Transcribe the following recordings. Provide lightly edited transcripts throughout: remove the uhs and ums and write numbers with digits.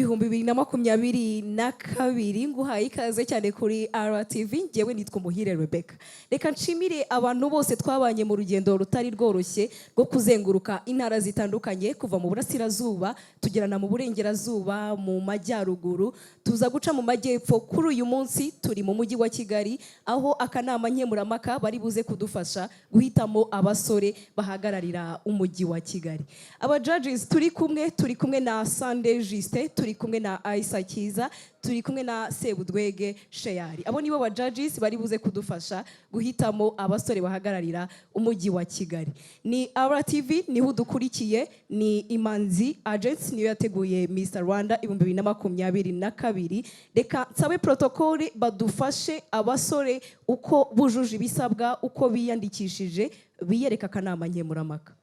2022. Nguhaye ikaze cyane kuri RTV. Ngewe nitwa Umuhire Rebecca. Reka nshimire abantu bose twabanye mu rugendo rutari rworoshye rwo kuzenguruka intara zitandukanye, kuva mu burasirazuba tugerana mu burengerazuba, mu majyaruguru, tuza guca mu majyepfo. Kuri uyu munsi turi mu mujyi wa Kigali, aho akanama nkemurampaka bari buze kudufasha guhitamo abasore bahagararira umujyi wa Kigali. Aba judges turi kumwe na Sunday Justin, turi kumwe na Aisa Kiza, turi kumwe na Sebudwege Sheyari. Abo nibo ba judges bari buze kudufasha guhitamo abasore bahagararira umujyi wa Kigali. Ni RTV niho udukurikiye, ni Imanzi Agency niyo yateguye Mr Rwanda 2022. Reka nsabe protocole badufashe, abasore uko bujuje ibisabwa, uko biyandikishije, biyereka akanama nkemurampaka.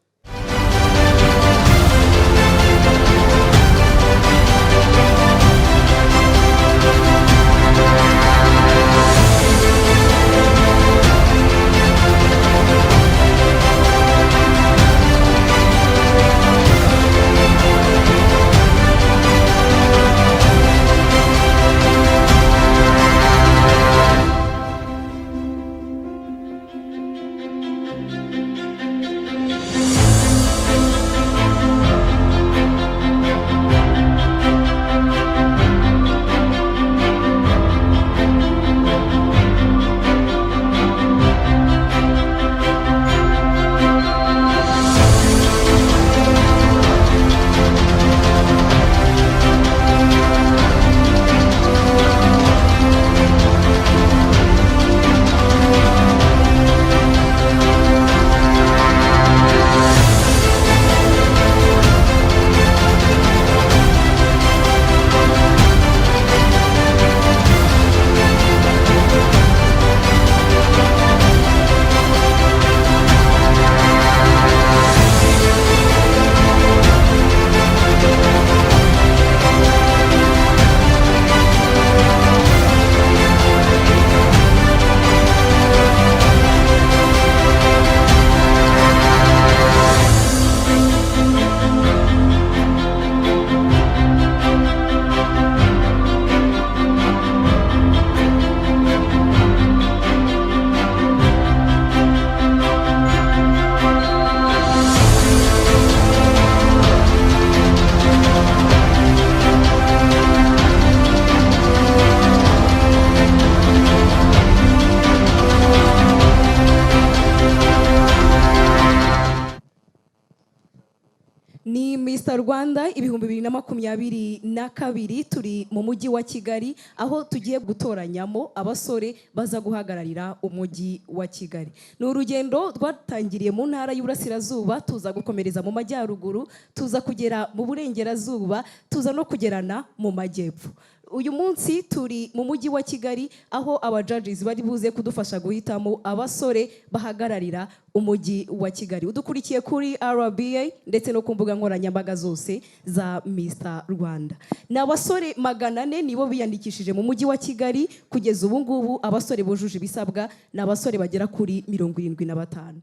Ni Mr Rwanda 2022. Turi mu mujyi wa Kigali, aho tugiye gutoranyamo abasore baza guhagararira umujyi wa Kigali. Ni urugendo rwatangiriye mu ntara y'Uburasirazuba, tuza gukomereza mu majyaruguru, tuza kugera mu burengerazuba, tuza no kugerana mu majyepfo. Uyu munsi turi mu mujyi wa Kigali, aho aba judges bari buze kudufasha guhitamo abasore bahagararira umujyi wa Kigali. Udukurikiye kuri RBA ndetse no ku mbuga nkoranyambaga zose za Mr Rwanda. Ni abasore 400 nibo biyandikishije mu mujyi wa Kigali. Kugeza ubu ngubu abasore bujuje ibisabwa ni abasore bagera kuri 75.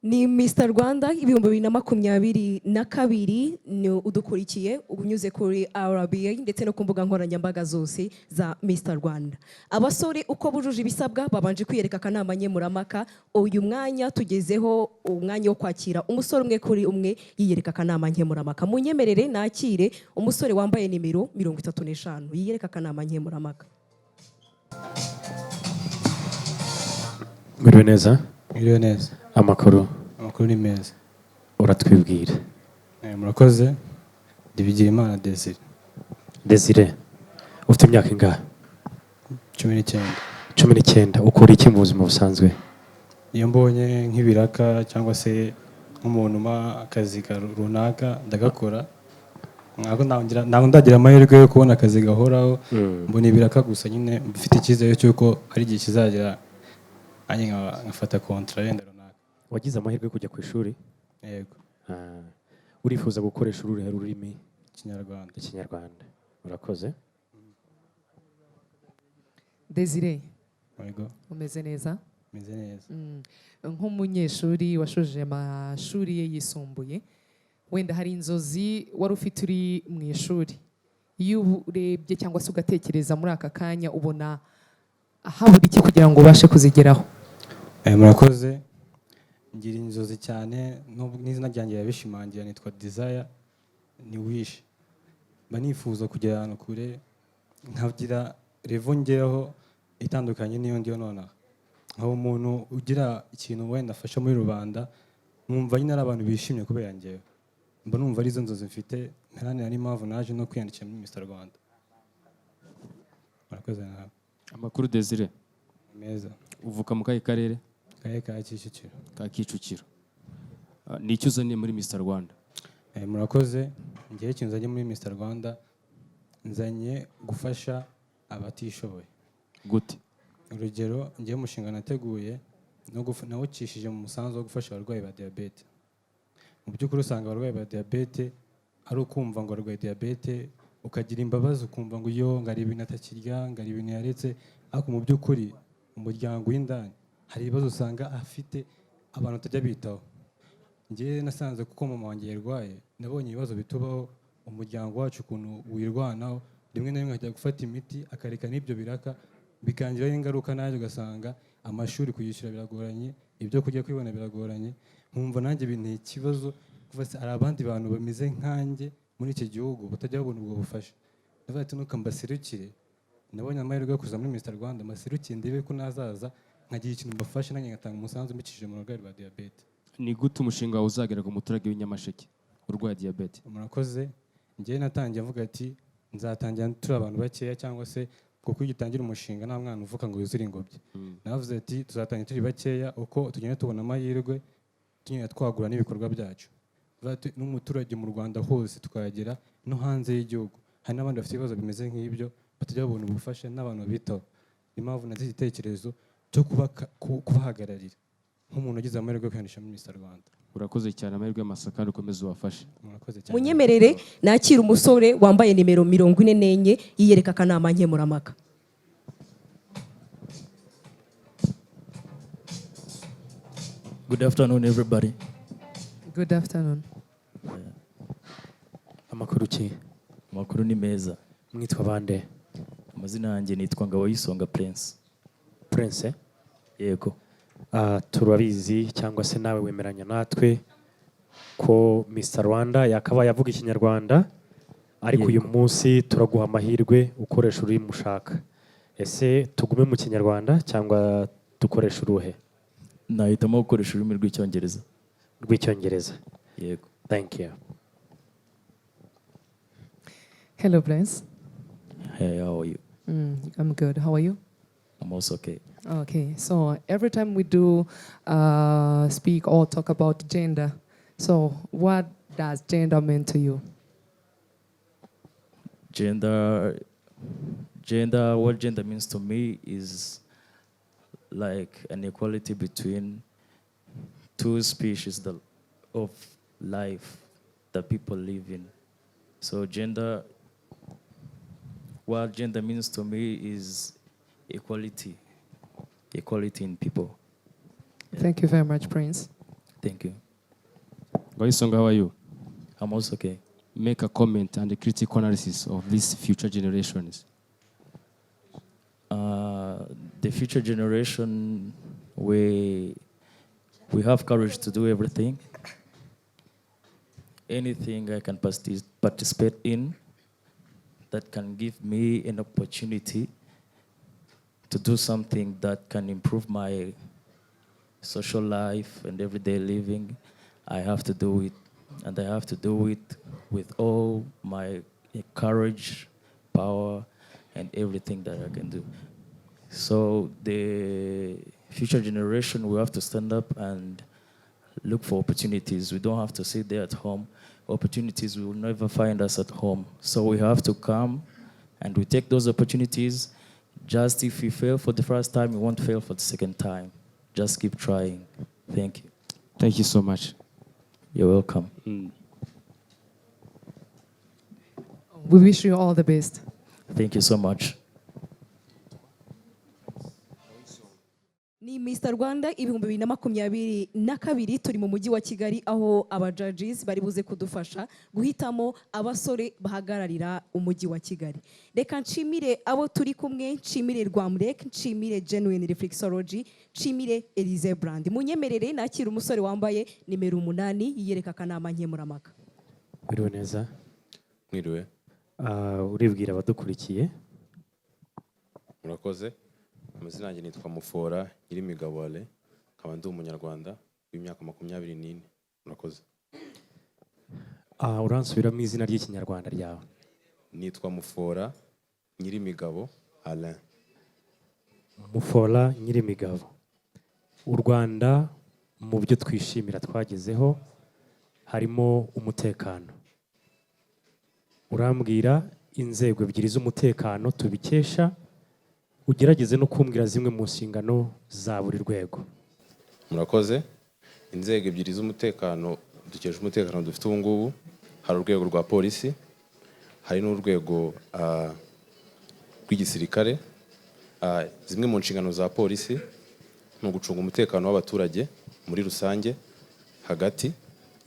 Ni Mr Rwanda 2022, ni udukurikiye unyuze kuri RBA ndetse no ku mbuga nkoranyambaga zose za Mr Rwanda. Abasore uko bujuje ibisabwa babanje kwiyereka akanama nkemurampaka. Uyu mwanya tugezeho umwanya wo kwakira umusore umwe kuri umwe yiyereka akanama nkemurampaka. Munyemerere nakire umusore wambaye nimero 35 yiyereka akanama nkemurampaka. Mwiriwe neza. Mwiriwe neza. Amakuru? Amakuru ni meza. Uratwibwira? Murakoze, ndi Bigirimana Desire. Desire, ufite imyaka ingahe? 19. 19. Ukora iki mu buzima busanzwe? Iyo mbonye nk'ibiraka cyangwa se nk'umuntu umpa akazi runaka, ndagakora. Ntabwo ndagira amahirwe yo kubona akazi gahoraho. Mbona ibiraka gusa nyine, mfite icyizere cy'uko hari igihe kizagera nanjye nkafata contrat yenda runaka. Wagize amahirwe yo kujya ku ishuri? Yego. Ah, urifuza gukoresha uruhe rurimi? Ikinyarwanda. Ikinyarwanda. Urakoze. Desire. Yego. Umeze neza? Meze neza. Nk'umunyeshuri washoje amashuri ye yisumbuye, wenda hari inzozi wari ufite uri mu ishuri. Iyo urebye cyangwa se ugatekereza muri aka kanya, ubona habura iki kugira ngo ubashe kuzigeraho? Murakoze. Ngira inzozi cyane, n'izina ryanjye yabishimangira, nitwa Desire, ni wish. Mba nifuza kugera ahantu kure, nkagira level ngeraho itandukanye n'iyo ndiyo nonaha, nkaba umuntu ugira ikintu wenda afasha muri rubanda, nkumva nyine ari abantu bishimye kubera njyewe. Mba numva ari izo nzozi mfite ntaranira, n'impamvu naje no kwiyandikisha muri Mr Rwanda. Murakoze nawe. Amakuru, Desire? Meza. Uvuka mu kahe karere? Karere ka Kicukiro. Ka Kicukiro. Ni icyo uzaniye muri Mr Rwanda? Murakoze. Ngewe ikintu nzanye muri Mr Rwanda, nzanye gufasha abatishoboye. Gute? Urugero, ngewe umushinga nateguye nawucishije mu musanzu wo gufasha abarwayi ba diyabete. Mu by'ukuri usanga abarwayi ba diyabete ari ukumva ngo arwaye diyabete ukagira imbabazi, ukumva ngo yo ngo hari ibintu atakirya, ngo hari ibintu yaretse, ariko mu by'ukuri umuryango w'indani hari ibibazo usanga afite abantu batajya bitaho. Njyewe nasanze, kuko mama wanjye yarwaye, nabonye ibibazo bitubaho, umuryango wacu ukuntu wirwanaho, rimwe na rimwe akajya gufata imiti akareka n'ibyo biraka, bikangiraho ingaruka nanjye, ugasanga amashuri kuyishyura biragoranye, ibyo kurya kubibona biragoranye. Nkumva nanjye binteye ikibazo kuva se hari abandi bantu bameze nkanjye muri iki gihugu batajya babona ubwo bufasha. Ndavuga ati nuko mbaserukire, nabonye amahirwe yo kuza muri Mr Rwanda, mbaserukire ndebe ko nazaza nkagira ikintu mbafasha, nanjye ngatanga umusanzu mbicishije mu burwayi bwa diyabete. Ni gute umushinga wawe uzagera ku muturage w'inyamasheke urwaye diyabete? Murakoze. Njyewe natangiye mvuga ati nzatangira turi abantu bakeya, cyangwa se kuko iyo ugitangira umushinga nta mwana uvuka ngo yuzure ingobyi. Navuze ati tuzatangira turi bakeya, uko tugenda tubona amahirwe tugenda twagura n'ibikorwa byacu. Tuvuga ati n'umuturage mu Rwanda hose tukahagera, no hanze y'igihugu hari n'abandi bafite ibibazo bimeze nk'ibyo batajya babona ubufasha n'abantu babitaho. Niyo mpamvu nagize igitekerezo cyo kubahagararira nk'umuntu wagize amahirwe yo kwiyandikisha muri Mr Rwanda. Urakoze cyane, amahirwe y'amasa kandi ukomeze ubafashe. Murakoze cyane. Munyemerere nakira umusore wambaye nimero 44, yiyereka akanama nkemurampaka. Good afternoon, everybody. Good afternoon. Amakuru ki? Amakuru ni meza. Mwitwa bande? Amazina yanjye nitwa Ngaboyisonga Prince. Prince? Yego. Turabizi cyangwa se nawe wemeranya natwe ko Mr Rwanda yakabaye avuga Ikinyarwanda, ariko uyu Yego. munsi turaguha amahirwe ukoresha ururimi ushaka. Ese tugume mu Kinyarwanda cyangwa dukoresha uruhe? Nahitamo gukoresha ururimi rw'Icyongereza. Rw'Icyongereza. Yego. Thank you. Hello, Prince. Hey, how are you? I'm good. How are you? I'm also okay. Okay, so every time we do speak or talk about gender, so what does gender mean to you? Gender, what gender means to me is like an equality between two species of life that people live in. So gender, what gender means to me is equality, equality in people. Thank you very much, Prince. Thank you. Ngaboyisonga, how are you? I'm also okay. Make a comment and a critical analysis of these future generations. The future generation, we have courage to do everything. Anything I can participate in that can give me an opportunity to do something that can improve my social life and everyday living, I have to do it. And I have to do it with all my courage, power, and everything that I can do. So the future generation will have to stand up and look for opportunities. We don't have to sit there at home. Opportunities will never find us at home. So we have to come and we take those opportunities. Just if we fail for the first time, we won't fail for the second time. Just keep trying. Thank you. Thank you so much. You're welcome. We wish you all the best. Thank you so much. Ni Mr. Mr Rwanda 2022. Turi mu mujyi wa Kigali, aho aba judges bari buze kudufasha guhitamo abasore bahagararira umujyi wa Kigali. Reka nshimire abo turi kumwe, nshimire Rwamrec, nshimire Genuine Reflexology, nshimire Elise Brand. Munyemerere nakira umusore wambaye nimero 8, yiyereka akanama nkemurampaka. Wiriwe neza? Mwiriwe. Uribwira abadukurikiye. Murakoze. Amazina yanjye nitwa Mufora Nyirimigabo Ale, nkaba ndi Umunyarwanda w'imyaka 24. Murakoze. Uransubiramo izina ry'Ikinyarwanda ryawe? Nitwa Mufora Nyirimigabo Alain. Mufora Nyirimigabo, u Rwanda mu byo twishimira twagezeho harimo umutekano. Urambwira inzego ebyiri z'umutekano tubikesha, ugerageze no kumbwira zimwe mu nshingano za buri rwego. Murakoze. Inzego ebyiri z'umutekano dukesha umutekano dufite ubu ngubu, hari urwego rwa polisi, hari n'urwego rw'igisirikare. Zimwe mu nshingano za polisi ni ugucunga umutekano w'abaturage muri rusange. Hagati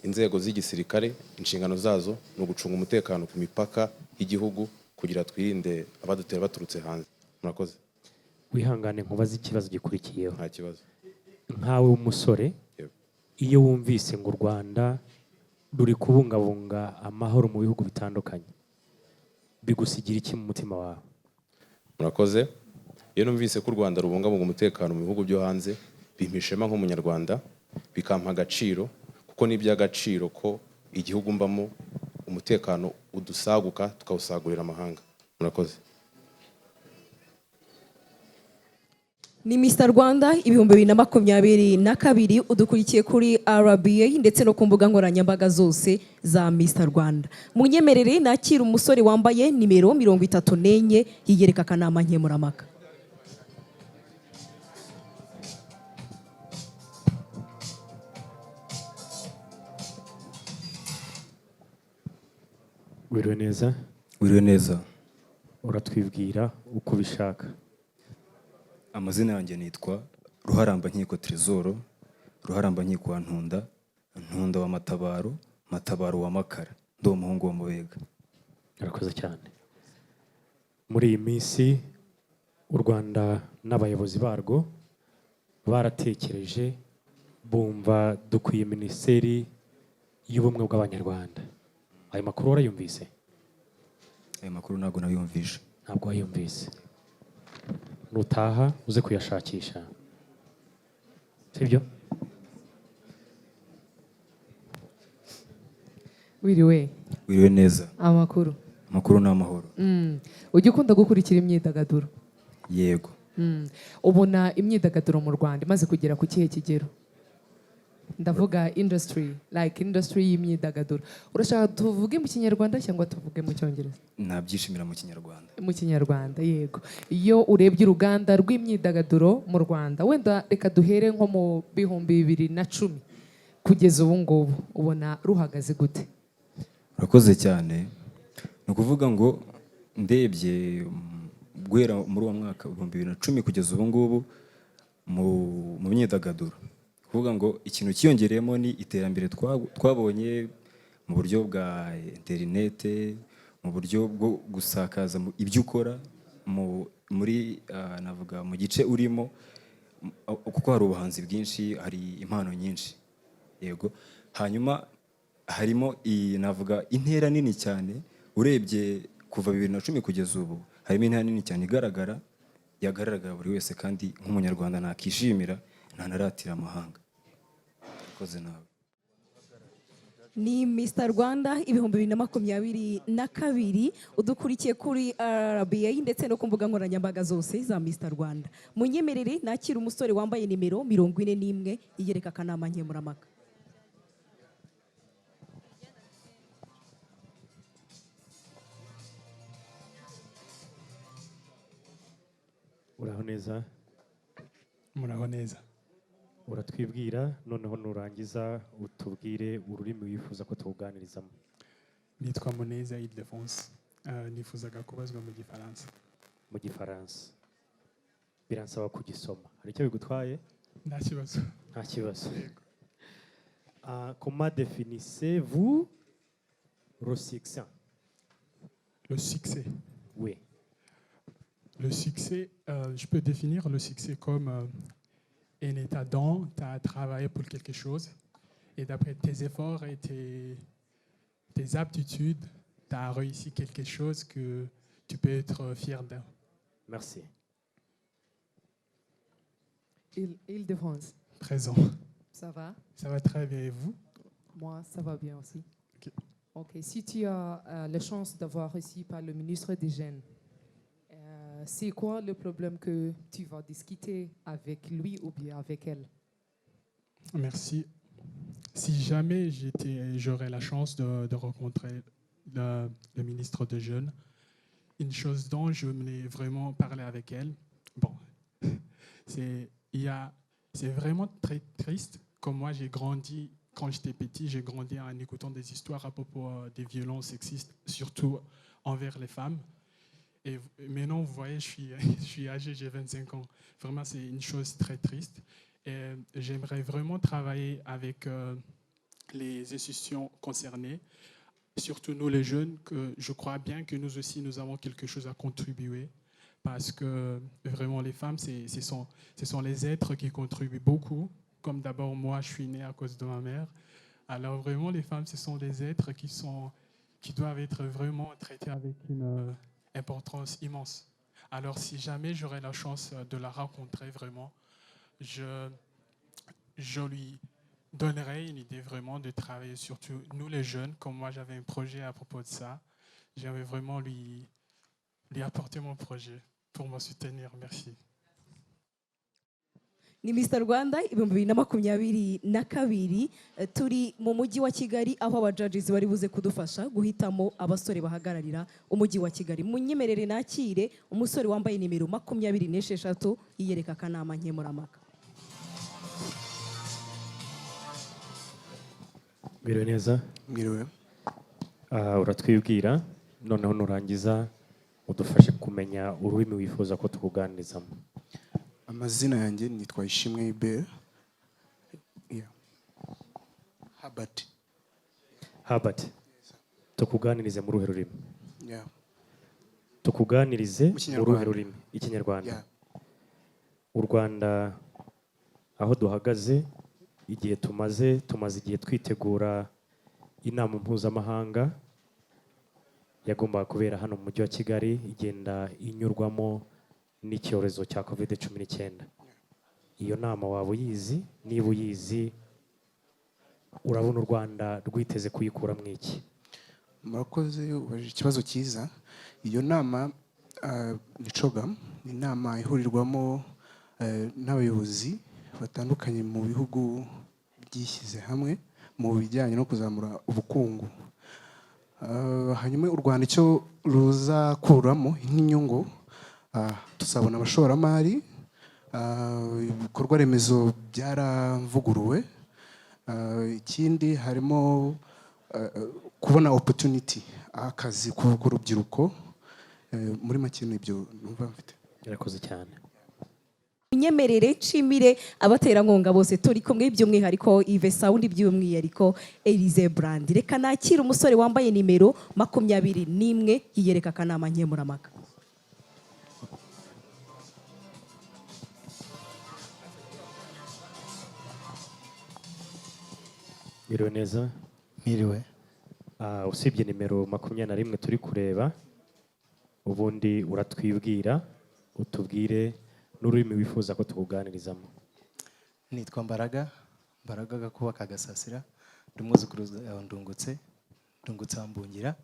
inzego z'igisirikare, inshingano zazo ni ugucunga umutekano ku mipaka y'igihugu kugira twirinde abadutera baturutse hanze. Murakoze. Wihangane nkubaze ikibazo gikurikiyeho. Nta kibazo. Nkawe w'umusore, Yego. iyo wumvise ngo u Rwanda ruri kubungabunga amahoro mu bihugu bitandukanye, bigusigira iki mu mutima wawe? Murakoze. Iyo numvise ko u Rwanda rubungabunga umutekano mu bihugu byo hanze, bimpa ishema nk'Umunyarwanda, bikampa agaciro, kuko ni iby'agaciro ko igihugu mbamo umutekano udusaguka tukawusagurira amahanga. Murakoze. Ni Mr Rwanda 2022. Udukurikiye kuri RBA ndetse no ku mbuga nkoranyambaga zose za Mr Rwanda. Munyemerere nakira umusore wambaye nimero 34, yiyereka akanama nkemurampaka. Wiriwe neza? Wiriwe neza. Uratwibwira uko ubishaka. Amazina yanjye nitwa Ruharamba Nkiko Trésor, Ruharamba Nkiko wa Ntunda, Ntunda wa Matabaro, Matabaro wa Makara. Ndi umuhungu wa Mubega. Urakoze cyane. Muri iyi minsi u Rwanda n'abayobozi barwo baratekereje, bumva dukwiye Minisiteri y'Ubumwe bw'Abanyarwanda. Ayo makuru warayumvise? Ayo makuru ntabwo nayumvishe. Ntabwo wayumvise? Nutaha uze kuyashakisha, sibyo? Wiriwe? Wiriwe neza. Amakuru? Amakuru ni amahoro. Ujya ukunda gukurikira imyidagaduro? Yego. Ubona imyidagaduro mu Rwanda imaze kugera ku kihe kigero? Ndavuga industry, like industry y'imyidagaduro. Urashaka tuvuge mu Kinyarwanda cyangwa tuvuge mu Cyongereza? Nabyishimira mu Kinyarwanda. Mu Kinyarwanda, yego. Iyo urebye uruganda rw'imyidagaduro mu Rwanda, wenda reka duhere nko mu 2010 kugeza ubu ngubu, ubona ruhagaze gute? Urakoze cyane. Ni ukuvuga ngo ndebye guhera muri uwo mwaka 2010 kugeza ubu ngubu mu myidagaduro, kuvuga ngo ikintu cyiyongereyemo ni iterambere twabonye mu buryo bwa interinete, mu buryo bwo gusakaza ibyo ukora muri navuga mu gice urimo, kuko hari ubuhanzi bwinshi, hari impano nyinshi. Yego. Hanyuma harimo iyi navuga intera nini cyane. Urebye kuva 2010 kugeza ubu, harimo intera nini cyane igaragara, yagaragara buri wese, kandi nk'Umunyarwanda nakishimira, ntanaratira amahanga. Urakoze nawe. Ni Mr Rwanda 2022. Udukurikiye kuri RBA ndetse no ku mbuga nkoranyambaga zose za Mr Rwanda. Munyemerere nakira umusore wambaye nimero 41, yiyereka akanama nkemurampaka. Uraho neza? Muraho neza. Uratwibwira, noneho nurangiza utubwire ururimi wifuza ko tuwuganirizamo. Nitwa Muneza Ildefonse. Nifuzaga kubazwa mu Gifaransa. Mu Gifaransa? Biransaba kugisoma. Hari icyo bigutwaye? Nta kibazo. Nta kibazo. Comment définissez-vous le succès? Le succès. Oui. Le succès, je peux définir le succès comme un état dont tu as travaillé pour quelque chose et d'après tes efforts et tes aptitudes, tu as réussi quelque chose que tu peux être fier d'un. Merci. Île-de-France. Présent. Ça va? Ça va très bien, et vous? Moi, ça va bien aussi. Ok. Ok. Si tu as la chance d'avoir reçu par le ministre des Jeunes, c'est quoi le problème que tu vas discuter avec lui ou bien avec elle? Merci. Si jamais j'aurais la chance de rencontrer le ministre des Jeunes, une chose dont je voulais vraiment parler avec elle, bon, c'est vraiment très triste. Comme moi, j'ai grandi, quand j'étais petit, j'ai grandi en écoutant des histoires à propos des violences sexistes, surtout envers les femmes. Et maintenant, vous voyez, je suis âgé, j'ai 25 ans. Vraiment, c'est une chose très triste. Et j'aimerais vraiment travailler avec les institutions concernées, surtout nous les jeunes, que je crois bien que nous aussi, nous avons quelque chose à contribuer. Parce que vraiment, les femmes, ce sont les êtres qui contribuent beaucoup. Comme d'abord, moi, je suis né à cause de ma mère. Alors vraiment, les femmes, ce sont des êtres qui doivent être vraiment traités avec une importance immense. Alors si jamais j'aurais la chance de la rencontrer vraiment, je lui donnerais une idée vraiment de travailler, surtout nous les jeunes, comme moi j'avais un projet à propos de ça. J'aimerais vraiment lui apporter mon projet pour me soutenir. Merci. Ni Mr Rwanda 2022. Turi mu mujyi wa Kigali aho aba judges bari buze kudufasha guhitamo abasore bahagararira umujyi wa Kigali. Munyemerere nakire umusore wambaye nimero 26 yiyereka akanama nkemurampaka. Mwiriwe neza. Mwiriwe. Uratwibwira noneho nurangiza udufashe kumenya ururimi wifuza ko tukuganirizamo. Amazina yanjye nitwa Ishimwe Hubert. Yeah. Herbert. Herbert, tukuganirize mu ruhe rurimi? Yeah. Tukuganirize Mu mu ruhe Kinyarwanda. rurimi? Ikinyarwanda. Yeah. U Rwanda aho duhagaze, igihe tumaze igihe twitegura inama mpuzamahanga yagombaga kubera hano mu mujyi wa Kigali, igenda inyurwamo n'icyorezo cya COVID-19. Iyo nama waba uyizi? Niba uyizi, urabona u Rwanda rwiteze kuyikuramo iki? Murakoze, ubajije ikibazo cyiza. Iyo nama ni CHOGM, ni inama ihurirwamo n'abayobozi batandukanye mu bihugu byishyize hamwe mu bijyanye no kuzamura ubukungu. Hanyuma u Rwanda icyo ruzakuramo nk'inyungu, tuzabona abashoramari, ibikorwa remezo byaravuguruwe. Ikindi harimo kubona opportunity, akazi ku rubyiruko. Muri make ni ibyo numva mfite. Yarakoze cyane. Unyemerere nshimire abaterankunga bose turi kumwe, by'umwihariko Yves Sound, by'umwihariko Elise Brand. Reka nakire umusore wambaye nimero 21 yiyereka akanama nkemurampaka. Mwiriwe neza. Mwiriwe. Usibye nimero 21 turi kureba, ubundi uratwibwira, utubwire n'ururimi wifuza ko tukuganirizamo. Nitwa Mbaraga, Mbaraga Gakuba Kagasasira. Ndi umwuzukuru wa Ndungutse, Ndungutse wa Mbungira.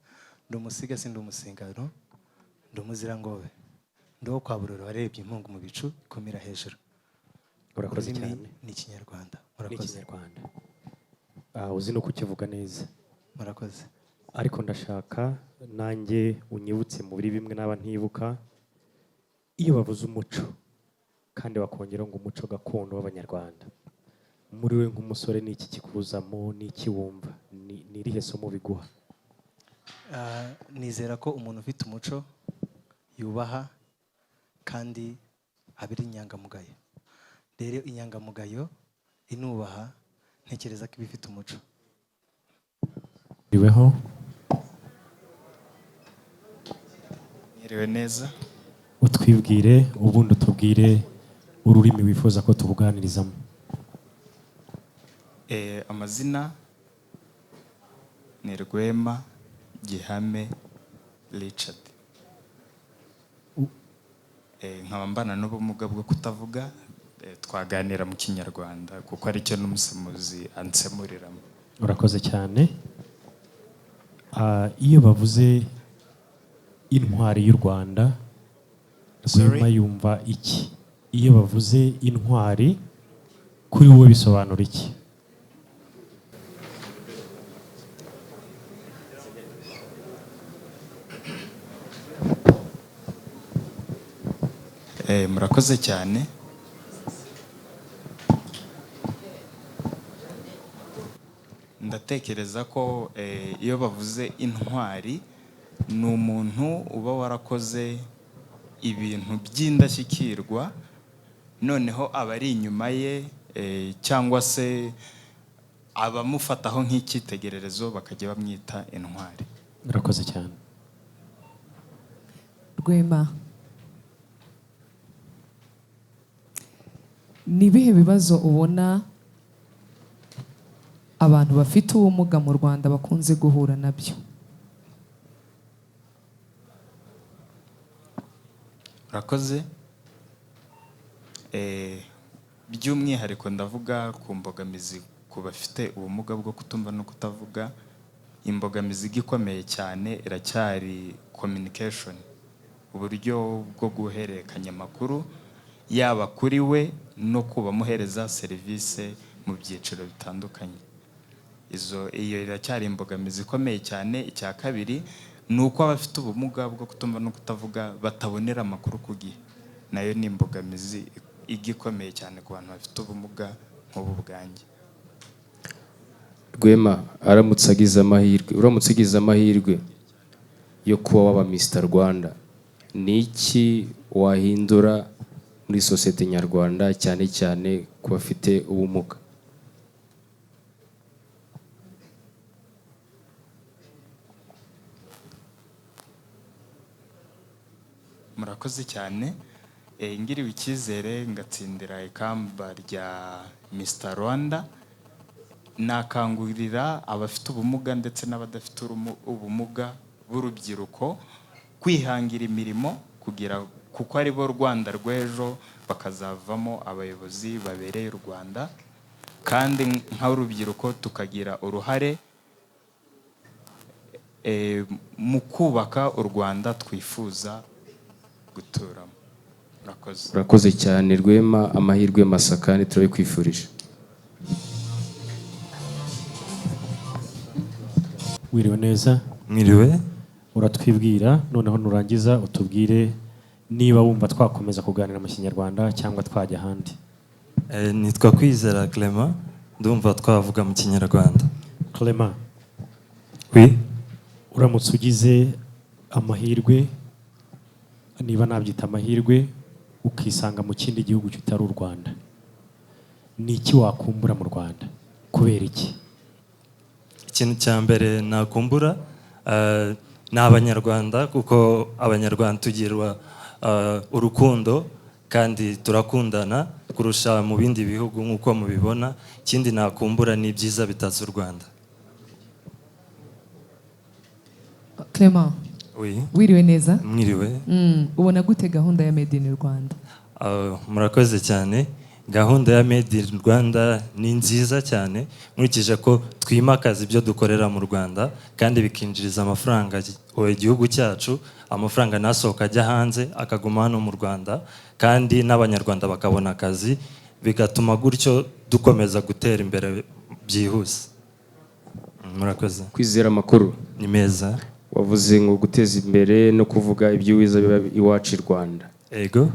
Ndi umusiga si ndi umusingano, ndi umuzirangobe, ndi uwo kwa Buroro warebye impungu mu bicu ikumira hejuru. Urakoze Ururimi cyane. ni Ikinyarwanda. Ni Murakoze. Ikinyarwanda. Uzi no kukivuga neza. Murakoze. Ariko ndashaka nanjye unyibutse muri bimwe naba ntibuka. Iyo bavuze umuco kandi bakongeraho ngo umuco gakondo w'Abanyarwanda, muri we nk'umusore ni iki kikuzamo? Ni iki wumva? Ni irihe somo biguha? Nizera ko umuntu ufite umuco yubaha kandi abiri inyangamugayo. Rero inyangamugayo inubaha, ntekereza ko iba ifite umuco. Iweho. Mwiriwe neza. Utwibwire, ubundi utubwire ururimi wifuza ko tukuganirizamo. Amazina ni Rwema Gihame Richard. Nkaba mbana n'ubumuga bwo kutavuga. Twaganira mu Kinyarwanda kuko aricyo n'umusemuzi ansemuriramo. Urakoze cyane. Iyo bavuze intwari y'u Rwanda, Sorry? Rwema yumva iki? Iyo bavuze intwari kuri wowe bisobanura iki? Murakoze cyane. Ndatekereza ko iyo bavuze intwari ni umuntu uba warakoze ibintu by'indashyikirwa, noneho abari inyuma ye cyangwa se abamufataho nk'icyitegererezo bakajya bamwita intwari. Murakoze cyane. Rwema, ni ibihe bibazo ubona abantu bafite ubumuga mu Rwanda bakunze guhura nabyo? Urakoze. By'umwihariko ndavuga ku mbogamizi ku bafite ubumuga bwo kutumva no kutavuga. Imbogamizi ikomeye cyane iracyari communication, uburyo bwo guhererekanya amakuru yaba kuri we no ku bamuhereza serivisi mu byiciro bitandukanye. Iyo iracyari imbogamizi ikomeye cyane. Icya kabiri ni uko abafite ubumuga bwo kutumva no kutavuga batabonera amakuru ku gihe, nayo ni imbogamizi igikomeye cyane ku bantu bafite ubumuga nk'ubu bwanjye. Rwema, aramutse agize amahirwe, uramutse ugize amahirwe yo kuba waba Mr Rwanda, ni iki wahindura muri sosiyete nyarwanda cyane cyane ku bafite ubumuga? Murakoze cyane. Ngiriwe icyizere ngatsindira ikamba rya Mr Rwanda, nakangurira abafite ubumuga ndetse n'abadafite ubumuga b'urubyiruko kwihangira imirimo kugira kuko ari bo Rwanda rw'ejo, bakazavamo abayobozi babereye u Rwanda, kandi nk'urubyiruko tukagira uruhare mu kubaka u Rwanda twifuza guturamo. Murakoze. Urakoze cyane Rwema, amahirwe masa kandi turabikwifurije. Wiriwe neza. Mwiriwe. Uratwibwira, noneho nurangiza utubwire niba wumva twakomeza kuganira mu Kinyarwanda cyangwa twajya ahandi. Nitwa Kwizera Clement, ndumva twavuga mu Kinyarwanda. Clement. Oui. Uramutse ugize amahirwe, niba nabyita amahirwe, ukisanga mu kindi gihugu kitari u Rwanda, ni iki wakumbura mu Rwanda? Kubera iki? Ikintu cya mbere nakumbura ni Abanyarwanda, kuko Abanyarwanda tugirwa urukundo kandi turakundana kurusha mu bindi bihugu nk'uko mubibona. Ikindi nakumbura ni ibyiza bitatse u Rwanda. Clement. Oui. Wiriwe neza. Mwiriwe. Ubona gute gahunda ya Made in Rwanda? Murakoze cyane. Gahunda ya Made in Rwanda ni nziza cyane, nkurikije ko twimakaza ibyo dukorera mu Rwanda kandi bikinjiriza amafaranga igihugu cyacu, amafaranga nasohoka ajya hanze akaguma hano mu Rwanda, kandi n'Abanyarwanda bakabona akazi, bigatuma gutyo dukomeza gutera imbere byihuse. Murakoze. Kwizera amakuru ni meza. Wavuze ngo guteza imbere no kuvuga ibyiza biba iwacu i Rwanda. Ego.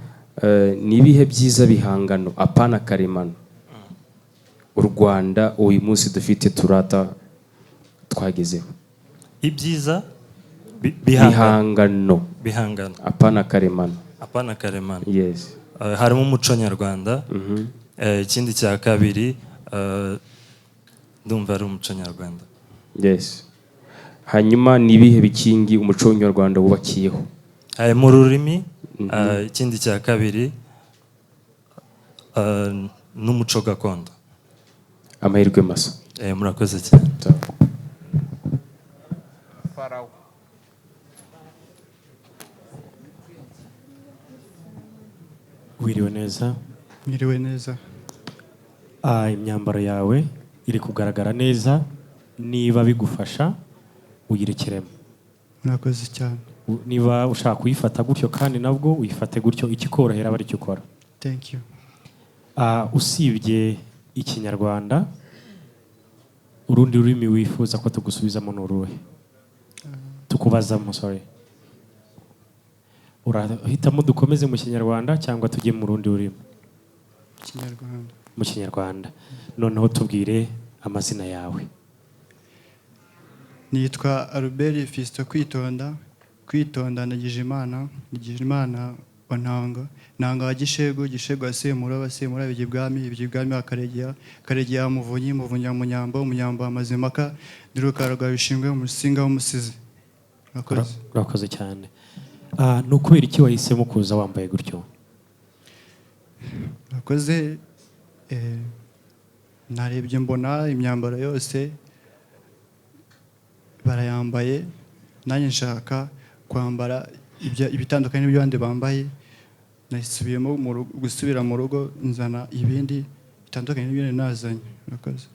Ni ibihe byiza bihangano apana karemano u Rwanda uyu munsi dufite turata twagezeho? Ibyiza bihangano bihangano apana karemano. Apana karemano. Yes. Harimo umuco nyarwanda. Ikindi cya kabiri, ndumva ari umuco nyarwanda. Yes, hanyuma ni ibihe bikingi umuco w'Inyarwanda wubakiyeho? Harimo ururimi. Ikindi cya kabiri, n'umuco gakondo. Amahirwe masa. Murakoze cyane. Farawo. Wiriwe neza? Mwiriwe neza. Imyambaro yawe iri kugaragara neza, niba bigufasha uyirekeremo. Murakoze cyane. Niba ushaka kuyifata gutyo kandi nabwo uyifate gutyo, ikikorohera aba aricyo ukora. Thank you. Usibye Ikinyarwanda, urundi rurimi wifuza ko tugusubizamo ni uruhe, tukubazamo, sorry? Urahitamo dukomeze mu Kinyarwanda cyangwa tujye mu rundi rurimi? Kinyarwanda. Mu Kinyarwanda. Noneho tubwire amazina yawe. Nitwa Albert Fiston Kwitonda, Kwitonda Ndagijimana, Ndagijimana wa Ntanga, Ntanga wa Gishegu, Gishegu wa Semura, wa Semura Bigibwami, Bigibwami wa Karegeya, Karegeya wa Muvunyi, Muvunyi wa Munyambo, Munyambo wa Mazimpaka, ndi Rukara rwa Bishingwe, Umusinga w'Umusizi. Murakoze. Urakoze cyane. Ni ukubera iki wahisemo kuza wambaye gutyo? Murakoze. Narebye mbona imyambaro yose barayambaye, nanjye nshaka kwambara ibitandukanye n'ibyo abandi bambaye. Nasubiyemo gusubira mu rugo nzana ibindi bitandukanye n'ibyo nari nazanye. Murakoze.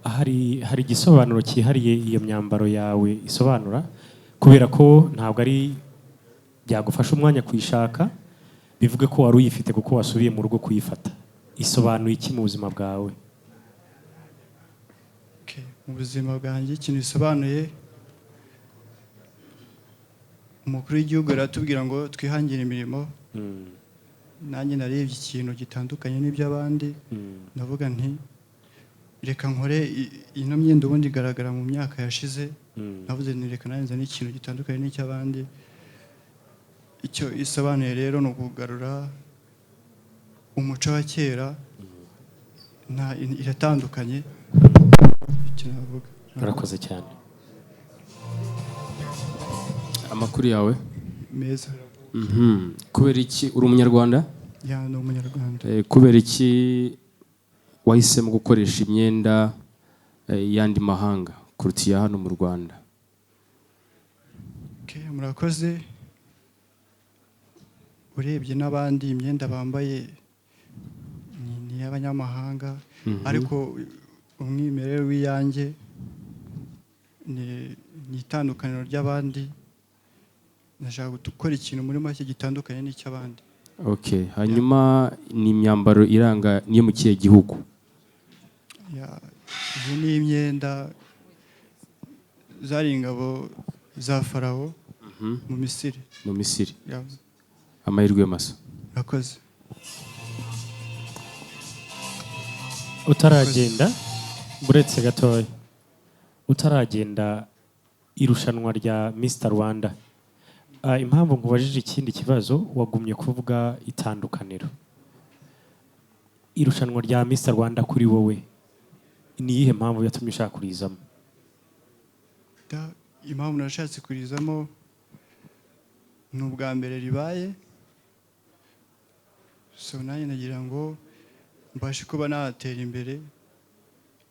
Hari igisobanuro cyihariye iyo myambaro yawe isobanura? Kubera ko ntabwo ari byagufasha umwanya kuyishaka, bivuge ko wari uyifite kuko wasubiye mu rugo kuyifata. Isobanuye iki mu buzima bwawe? Okay. Mu buzima bwanjye ikintu bisobanuye, umukuru w'igihugu aratubwira ngo twihangire imirimo. Nanjye narebye ikintu gitandukanye n'iby'abandi, ndavuga nti reka nkore ino myenda ubundi igaragara mu myaka yashize. Navuze nti reka nanjye nzane ikintu gitandukanye n'icy'abandi. Icyo isobanuye rero ni ukugarura umuco wa kera, nta iratandukanye, icyo navuga. Urakoze cyane. Amakuru yawe? Meza. Kubera iki uri Umunyarwanda? Yeah, ni Umunyarwanda. Kubera iki wahisemo gukoresha imyenda y'andi mahanga kuruta iya hano mu Rwanda? Okay, murakoze. Urebye n'abandi imyenda bambaye ni iy'abanyamahanga, ariko umwimerere w'iyanjye ni itandukaniro ry'abandi. Ndashaka gukora ikintu muri make gitandukanye n'icy'abandi. Okay, hanyuma ni imyambaro iranga niyo mu kihe gihugu? Yeah, iyi ni imyenda zari ingabo za Farawo mu Misiri. Mu Misiri. Yeah. Amahirwe masa. Murakoze. Utaragenda, uretse gatoya, utaragenda, irushanwa rya Mr Rwanda, impamvu nkubajije ikindi kibazo, wagumye kuvuga itandukaniro. Irushanwa rya Mr Rwanda kuri wowe ni iyihe mpamvu yatumye ushaka kurizamo? Impamvu nashatse kurizamo ni ubwa mbere ribaye, so nanjye nagira ngo mbashe kuba natera imbere.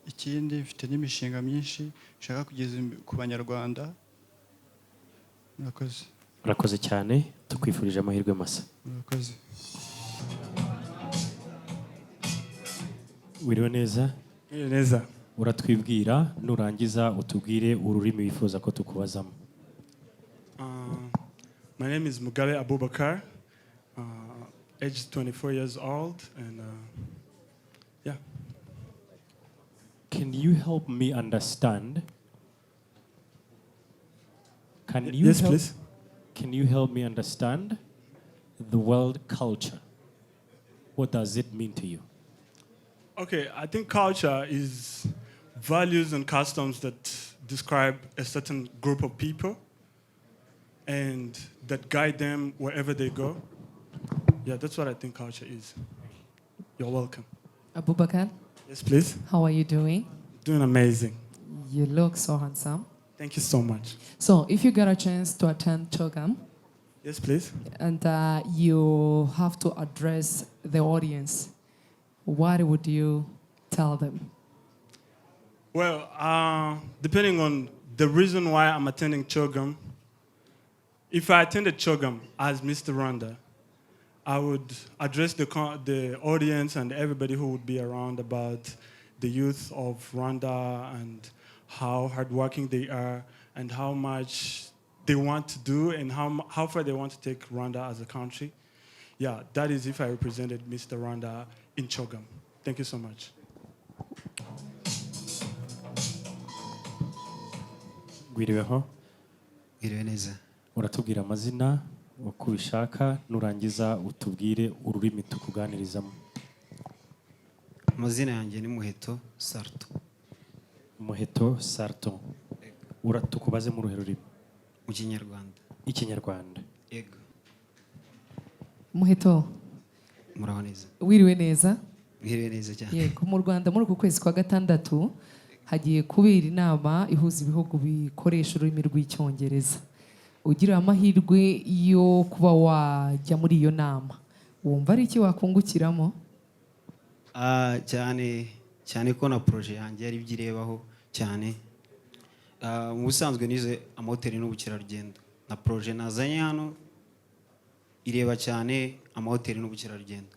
Ikindi mfite n'imishinga myinshi nshaka kugeza ku Banyarwanda. Murakoze. Urakoze cyane, tukwifurije amahirwe masa. Murakoze. Wiriwe neza? Wiriwe neza. Uratwibwira, nurangiza utubwire ururimi wifuza ko tukubazamo. My name is Mugabe Abubakar, age 24 years old, and yeah. Can you help me understand? Can you Yes, help, please. Can you help me understand the world culture? What does it mean to you? Okay, I think culture is values and customs that describe a certain group of people and that guide them wherever they go. Yeah, that's what I think culture is. You're welcome. Abubakar, Yes, please. how are you doing? Doing amazing. You look so handsome. Thank you so much. So, if you got a chance to attend CHOGM Yes, please. And you have to address the audience, what would you tell them? Well, depending on the reason why I'm attending CHOGM, if I attended CHOGM as Mr. Rwanda, I would address the audience and everybody who would be around about the youth of Rwanda and how hardworking they are and how much they want to do and how far they want to take Rwanda as a country. Yeah, that is if I represented Mr. Rwanda in CHOGM. Thank you so much. Gwiriweho. Mwiriwe neza. Uratubwira amazina uko ubishaka, nurangiza utubwire ururimi tukuganirizamo. Amazina yanjye ni Muheto Sarto. Muheto Sarto, uratukubaze mu ruhe rurimi? Mu Kinyarwanda. Ikinyarwanda. Yego. Muheto, Muraho neza. Wiriwe neza. Mwiriwe neza cyane. Yego, mu Rwanda muri uku kwezi kwa gatandatu hagiye kubera inama ihuza ibihugu bikoresha ururimi rw'Icyongereza. Ugira amahirwe yo kuba wajya muri iyo nama, wumva ari iki wakungukiramo? Ah, cyane cyane ko na projet yanjye ari ibyo irebaho cyane. Ah, mu busanzwe nize amahoteli n'ubukerarugendo, na projet nazanye hano ireba cyane amahoteli n'ubukerarugendo,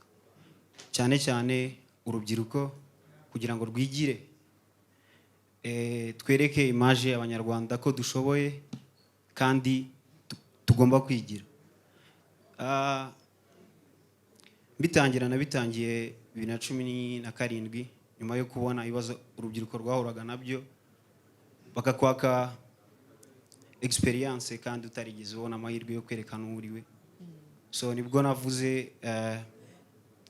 cyane cyane urubyiruko kugira ngo rwigire, twereke image Abanyarwanda ko dushoboye kandi tugomba kwigira. Ah, mbitangira nabitangiye 2017 nyuma yo kubona ibibazo urubyiruko rwahuraga nabyo, bakakwaka experience kandi utarigeze ubona amahirwe yo kwerekana uwo uriwe. So nibwo navuze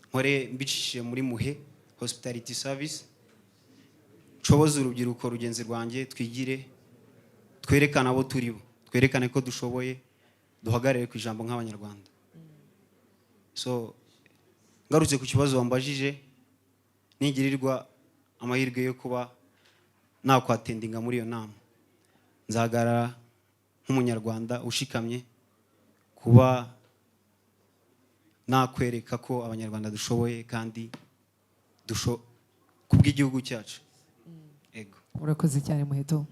nkore mbicishije muri Muhe Hospitality Service, nshoboze urubyiruko rugenzi rwanjye, twigire, twerekane abo turi bo, twerekane ko dushoboye, duhagarare ku ijambo nk'Abanyarwanda. So ngarutse ku kibazo wambajije, nigirirwa amahirwe yo kuba nakwattendinga muri iyo nama, nzahagarara nk'Umunyarwanda ushikamye, kuba nakwereka ko Abanyarwanda dushoboye kandi kubw'igihugu cyacu. Ego. Urakoze cyane, Muheto.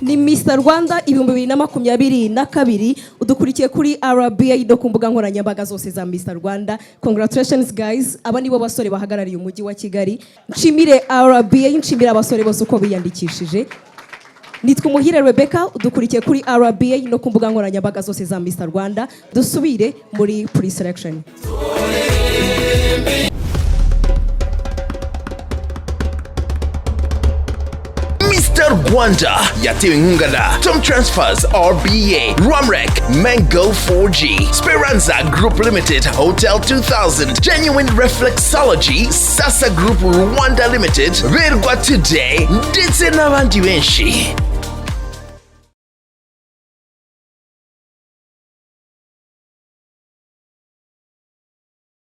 Ni Mr Rwanda 2022. Udukurikiye kuri RBA no ku mbuga nkoranyambaga zose za Mr Rwanda. Congratulations guys, aba nibo basore bahagarariye umujyi wa Kigali. Nshimire RBA, nshimire abasore bose uko biyandikishije. Nitwa Umuhire Rebecca, udukurikiye kuri RBA no ku mbuga nkoranyambaga zose za Mr Rwanda. Dusubire muri pre-selection. Mr. Rwanda yatewe inkunga na Tom Transfers, RBA, Romrec, Mango 4G, Speranza Group Limited, Hotel 2000, Genuine Reflexology, Sasa Group Rwanda Limited, Berwa Today ndetse n'abandi benshi.